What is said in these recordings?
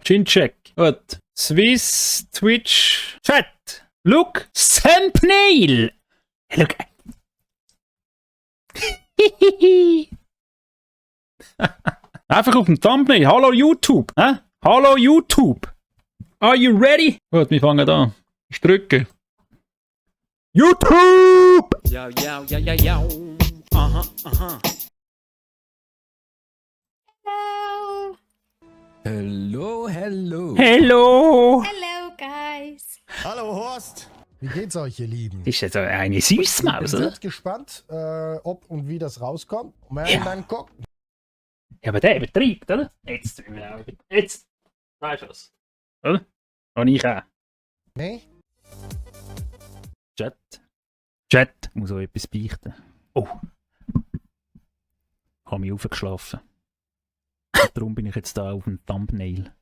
Chin-check. Gut. Swiss Twitch Chat. Look. Thumbnail. Look. Einfach auf dem Thumbnail. Hallo YouTube. Hallo YouTube. Are you ready? Gut, wir fangen an. Ich drücke. YouTube! Ja, ja, ja, ja, ja. Aha, aha. Hello, hello. Hello! Hello, guys. Hallo Horst, wie geht's euch, ihr Lieben? Ist ja so eine Ich Süßmaus, bin oder? jetzt gespannt, ob und wie das rauskommt. Und wir werden dann gucken. Ja, aber der übertreibt, oder? Jetzt, jetzt. Weißt du was? Oder? Und ich auch. Nee? Chat. Chat. Muss auch etwas beichten. Oh. Ich habe mich aufgeschlafen. Darum bin ich jetzt da auf dem Thumbnail.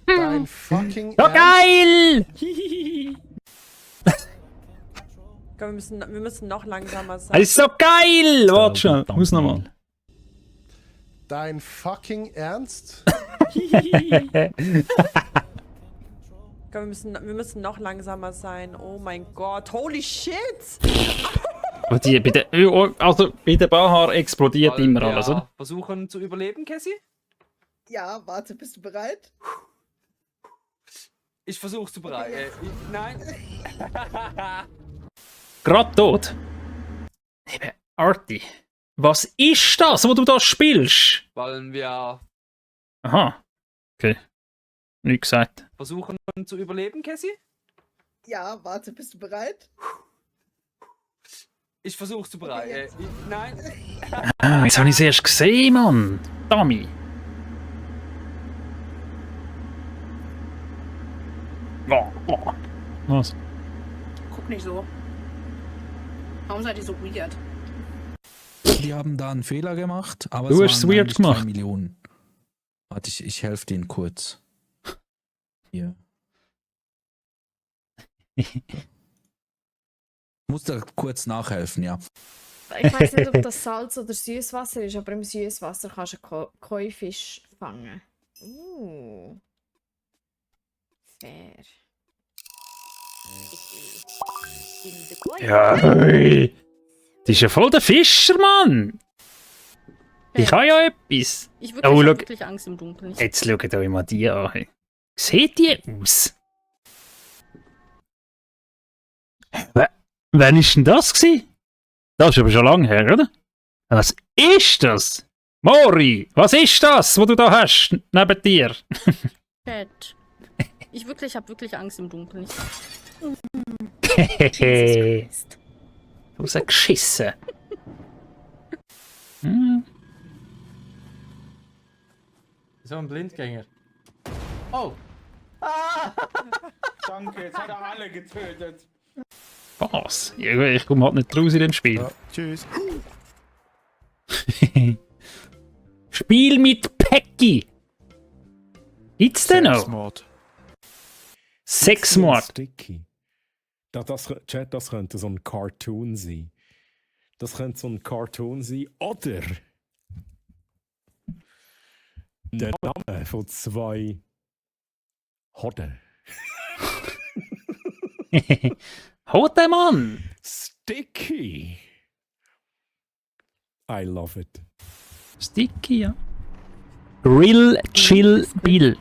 Dein fucking So Ernst? geil! Wir müssen noch langsamer sein. Das ist so geil! Warte schon, muss nochmal. Dein fucking Ernst? Wir müssen noch langsamer sein. Oh mein Gott. Holy shit! Und die, also bei der Bahar explodiert Wollen immer wir alles, oder? Versuchen zu überleben, Cassie? Ja, warte, bist du bereit? Ich versuch's zu bereit. Nein. Gerade tot. Eben, Arti. Was ist das, wo du da spielst? Wollen wir Aha. Okay. Nichts gesagt. versuchen zu überleben, Cassie? Ja, warte, bist du bereit? Ich versuch's zu bereit. Nein. Ah, jetzt habe ich es erst gesehen, Mann. Dummy. Oh. Was? Guck nicht so. Warum seid ihr so weird? Die haben da einen Fehler gemacht, aber Du es hast es waren weird eigentlich gemacht. 3 Millionen. Warte, ich helfe denen kurz. Hier. Muss da kurz nachhelfen, ja. Ich weiß nicht, ob das Salz oder Süßwasser ist, aber im Süßwasser kannst du Koi-Fisch fangen. Fair. Ja, hey. Das ist ja voll der Fischer, Mann. Ich habe ja etwas. Ich Oh, hab look. wirklich Angst im Dunkeln. Jetzt schaut euch mal die an. Hey. Sieht die aus? Wann ist denn das gewesen? Das ist aber schon lange her, oder? Was ist das? Mori, was ist das, was du da hast, neben dir? Chat. Ich hab wirklich Angst im Dunkeln. Hehehe. Du hast geschissen. Hm. So ein Blindgänger. Oh! Ah! Danke, jetzt hat er alle getötet. Was? Ich komme halt nicht raus in dem Spiel. Ja, tschüss. Spiel mit Peggy. Gibt's denn noch? Sexmord. Sexmord. Sticky. Chat, das könnte so ein Cartoon sein. Das könnte so ein Cartoon sein. Oder der Name von 2 Hoden. Hote Mann. Sticky. I love it. Sticky, ja. Grill Chill Bill.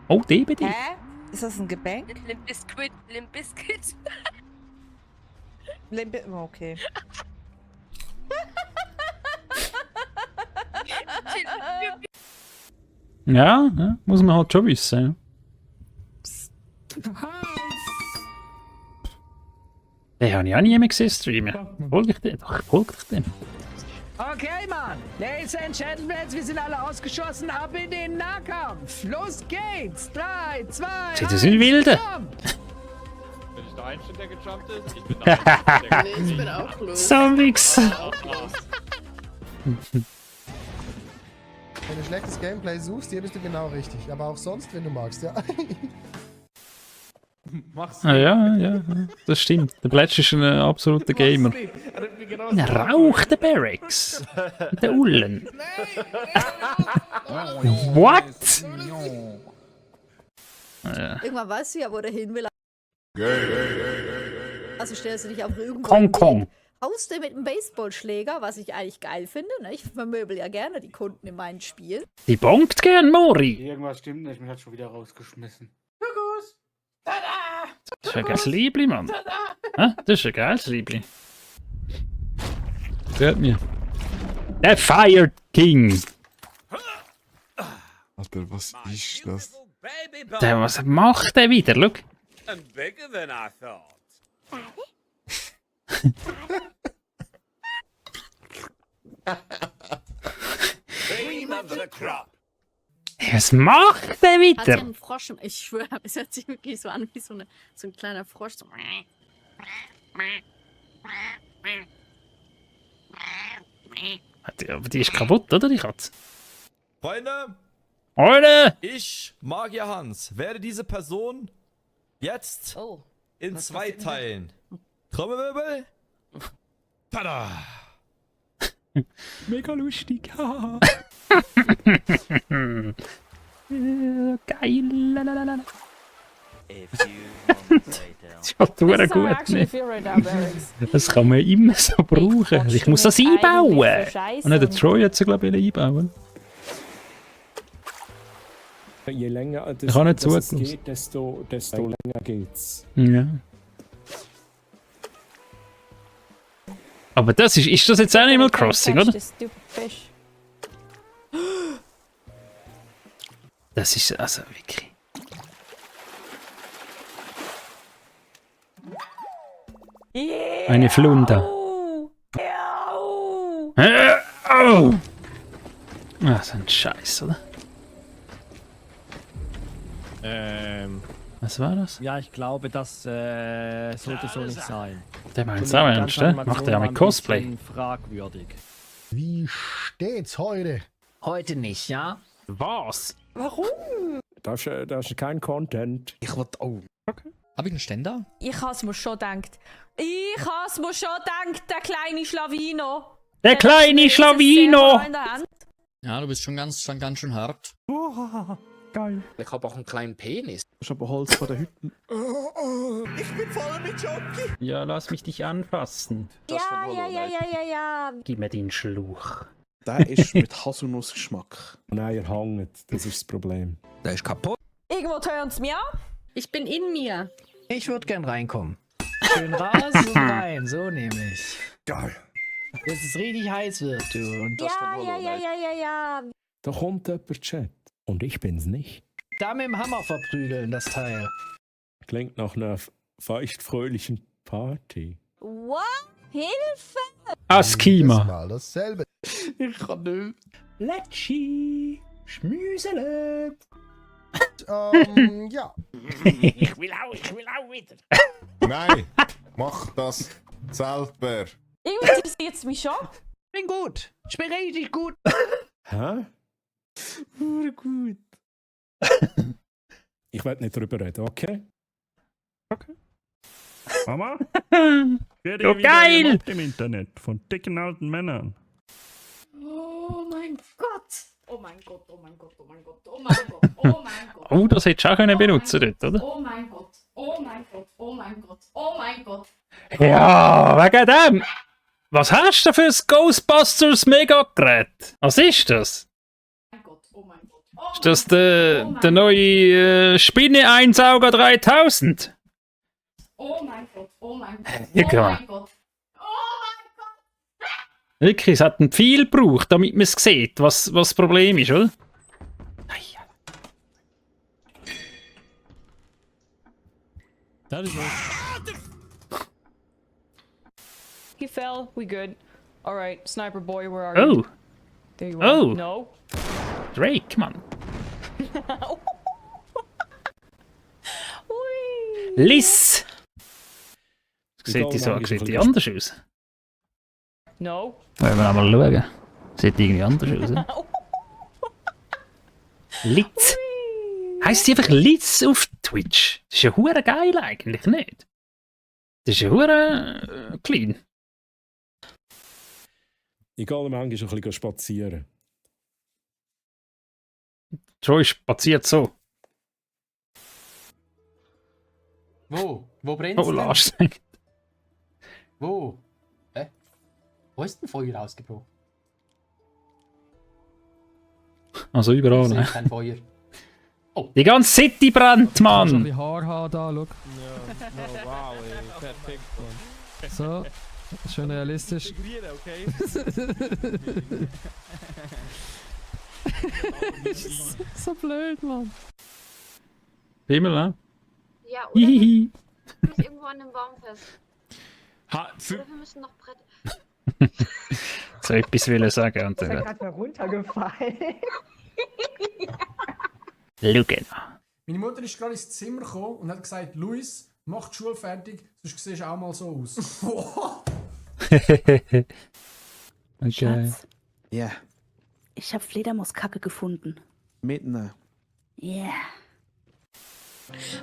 Oh, DBD. Hä? Ist das ein Gebäck? Limp Bizkit, Limp Bizkit. Okay. Ja, muss man halt schon wissen. Ja. Den habe ich auch nie mehr gesehen streamen. Folge ich dir? Doch, ich folge dich dem. Okay, Mann. Ladies and Gentlemen, wir sind alle ausgeschossen. Ab in den Nahkampf. Los geht's. 3, 2, 1. Das sind Wilde. Bin ich der Einzige, der gejumpt ist? Ich bin der Einzige, der Nee, ich bin auch los. Zombies. Wenn du schlechtes Gameplay suchst, hier bist du genau richtig. Aber auch sonst, wenn du magst, ja. Mach's. Ja, das stimmt. Der Bletsch ist ein absoluter Gamer. Raucht der Barracks. Der Ullen. What? Irgendwann weißt du ja, wo der hin will. Also stellst du dich auf irgendwo Kong. haust du mit einem Baseballschläger, was ich eigentlich geil finde. Ne? Ich vermöbel ja gerne die Kunden in meinen Spielen. Die bonkt gern, Mori. Irgendwas stimmt nicht, mich hat schon wieder rausgeschmissen. Das ist ein geiles Liebli, Mann. Hä? Das ist ein geiles Liebli. Hört mir. Der Fire King. Alter, was ist das? Was macht der wieder? Schau. Hey, was macht der Hat ja wieder? einen Frosch. Ich schwöre, es hört sich wirklich so an wie so ein kleiner Frosch. So. Aber die ist kaputt, oder, die Katze? Freunde, Alter! ich, Magier Hans, werde diese Person jetzt in zwei teilen. Trommelwirbel. Tada! Mega lustig. Geil. Lalalala. Das schaut verdammt gut. Ne? Das kann man immer so brauchen. Ich muss das einbauen. Und der Troy hat es, glaube ich, einbauen. Je länger Ich kann nicht es zugelassen. geht, desto länger geht's. Ja. Aber das ist das jetzt Animal Crossing, oder? Das ist also wirklich. Eine Flunder. Oh! Ah, so ein Scheiß, oder? Was war das? Ja, ich glaube, das sollte so nicht sein. Der meint es auch ernst, ne? Macht er ja mit Cosplay. Fragwürdig. Wie steht's heute? Heute nicht, ja? Was? Warum? Das ist kein Content. Ich wollte. Oh. Okay. Habe ich einen Ständer? Ich has mir schon gedacht. Der kleine Schlawiner. Der kleine Schlawiner! Ja, du bist schon ganz schön hart. Geil. Ich habe auch einen kleinen Penis. Ich habe Holz vor der Hütte. Ich bin voll mit Jockey. Ja, lass mich dich anfassen. Ja. Gib mir den Schluch. Der ist mit Haselnussgeschmack. Nein, ihr hängt. Das ist das Problem. Der ist kaputt. Irgendwo hören's mir an. Ich bin in mir. Ich würde gern reinkommen. Schön raus und rein, so nämlich. Geil. Bis es richtig heiß wird, du. Und Ja. Da kommt jemand Chat. Und ich bin's nicht. da mit dem Hammer verprügeln, das Teil. Klingt nach einer feuchtfröhlichen Party. What? Hilfe! Askima. Mal dasselbe. Ich kann nicht. Letschi. Schmüsele. Ja. Ich will auch wieder. Nein, mach das selber. Irgendwie interessiert es mich schon. Bin gut. Ich bin richtig gut. Hä? Gut. Ich werde nicht drüber reden, okay? Mama? So geil! Im Internet von dicken alten Männern. Oh mein Gott! Oh mein Gott, oh mein Gott, oh mein Gott, oh mein Gott, oh mein Gott. Oh, das hättest du auch können benutzen dort, oder? Oh mein Gott, oh mein Gott, oh mein Gott, oh mein Gott. Ja, wegen dem! Was hast du für ein Ghostbusters Megagerät? Was ist das? Ist das der neue Spinne-Einsauger 3000? Oh mein Gott, oh mein Gott, Ja, oh klar. mein Gott. Wirklich, es hat ein Pfeil gebraucht, damit man es sieht, was das Problem ist, oder? Das ist He fell. We good. All right, sniper boy, where are you? Oh, There you are. Oh. No. Drake, Mann. Liz! Sieht die so sieht die anders aus? No. Wollen wir einmal schauen. Sieht die irgendwie anders aus, oder? Litz. Heißt die einfach Litz auf Twitch? Das ist ja hure geil eigentlich, nicht? Das ist ja hure clean. Ich gehe manchmal ein bisschen spazieren. Troy spaziert so. Wo? Wo brennt Oh, Lars. Wo? Wo ist denn Feuer ausgebrochen? Also überall, Ich sehe ne? kein Feuer. Die ganze City brennt, Mann! Die Haare da, schau. Ja, wow, ey, perfekt, Mann. So, schön realistisch. So blöd, Mann. Himmel, ne? Ja, oder? Hihihi. Du bist irgendwo an dem Baum fest. Oder wir müssen noch Brett. So etwas will ich sagen. Und Ich bin dann gerade mal runtergefallen. schauen. Meine Mutter ist gerade ins Zimmer gekommen und hat gesagt, Luis, mach die Schule fertig, sonst siehst du auch mal so aus. Okay. Schatz, Ja, ich habe Fledermauskacke gefunden. mitnehmen. Yeah.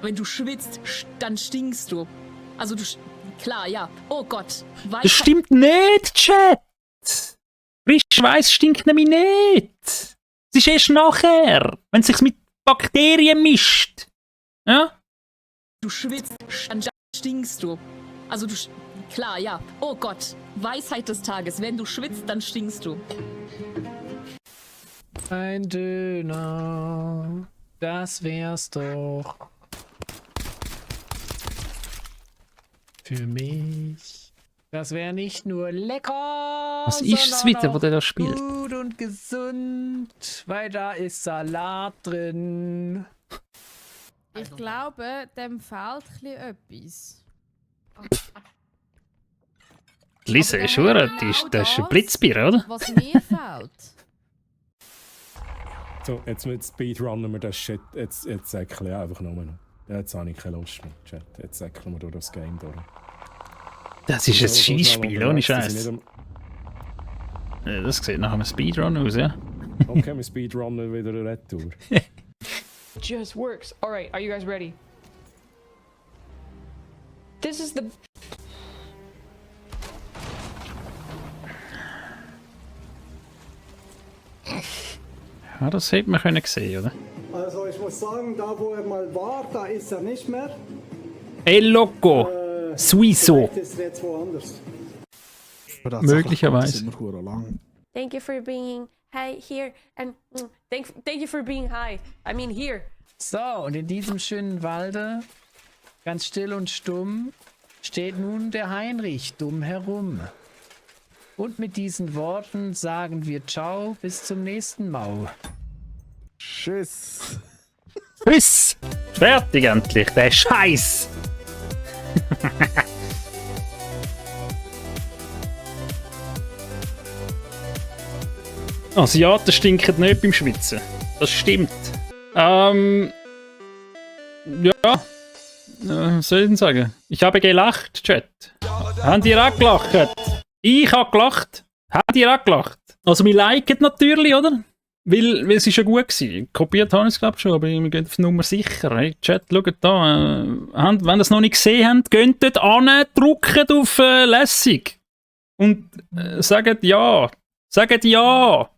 Wenn du schwitzt, dann stinkst du. Also klar, ja. Oh Gott. Das stimmt nicht, Chat! Frisch Schweiß stinkt nämlich nicht! Es ist erst nachher, wenn es sich mit Bakterien mischt. Ja? Du schwitzt, dann stinkst du. Also klar, ja. Oh Gott. Weisheit des Tages. Wenn du schwitzt, dann stinkst du. Ein Döner, das wär's doch. Für mich. Das wäre nicht nur lecker. Was ist es wieder, wo der da spielt? Gut und gesund, weil da ist Salat drin. Ich glaube, dem fehlt etwas. Lisa ist schon, das ist ein Blitzbier, oder? Was mir fehlt. So, jetzt mit Speedrunnen wir das Shit. Jetzt säckeln wir einfach nur noch. Jetzt habe ich keine Lust mehr, Chat. Jetzt säckeln wir durch das Game durch. Das ist ein So Scheißspiel, schnell ohne unterwegs, dass ich Scheiß. nicht Das sieht nach einem Speedrun aus, ja? Okay, wir Speedrunnen wieder eine Retour. Just works. All right, are you guys ready? This is the. Ja, das hätte man können sehen, oder? Also ich muss sagen, da wo er mal war, da ist er nicht mehr. El Loco! Suizo! Vielleicht ist er jetzt woanders. Möglicherweise. Thank you for being here and thank you for being high. I mean here. So, und in diesem schönen Walde, ganz still und stumm, steht nun der Heinrich dumm herum. Und mit diesen Worten sagen wir Ciao, bis zum nächsten Mal. Tschüss. Tschüss! Fertig endlich, der Scheiß! Asiaten stinken nicht beim Schwitzen. Das stimmt. Ja. Was soll ich denn sagen? Ich habe gelacht, Chat. Haben die auch gelacht? Ich habe gelacht. Haben die auch gelacht? Also, wir liken natürlich, oder? Weil es ist ja gut gewesen. Kopiert habe ich es, glaube ich, schon, aber wir gehen auf Nummer sicher. Hey, Chat, schaut da. Wenn ihr es noch nicht gesehen habt, geht dort an, drückt auf lässig. Und sagt ja. Sagt ja.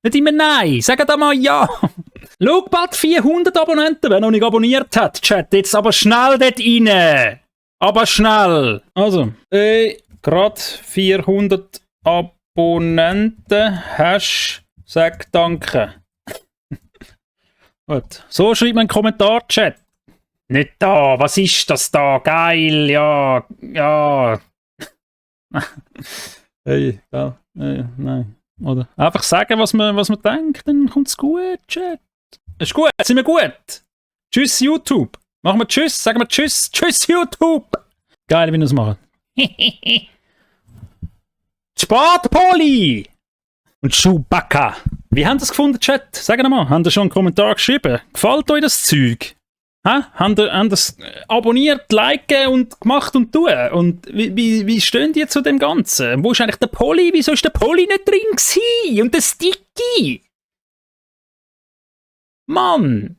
Nicht immer nein. Sagt einmal ja. Schau, bald 400 Abonnenten, wer noch nicht abonniert hat. Chat, jetzt aber schnell dort rein. Aber schnell. Also, gerade 400 Abonnenten hast. Sag danke. Gut. So schreibt man einen Kommentar, Chat. Nicht da. Was ist das da? Geil. Ja. Ja. Hey, ja. Nein. Oder einfach sagen, was man denkt, dann kommt's gut, Chat. Ist gut. Sind wir gut? Tschüss, YouTube. Machen wir Tschüss. Sagen wir Tschüss. Tschüss, YouTube. Geil, wie wir es machen. Spartpoli! Und Chewbacca. Wie habt ihr das gefunden, Chat? Sagt mal, habt ihr schon einen Kommentar geschrieben? Gefällt euch das Zeug? Habt ihr es abonniert, liken und gemacht und tun? Und wie stehen die zu dem Ganzen? Wo ist eigentlich der Poli? Wieso ist der Poli nicht drin gewesen? Und der Sticky? Mann!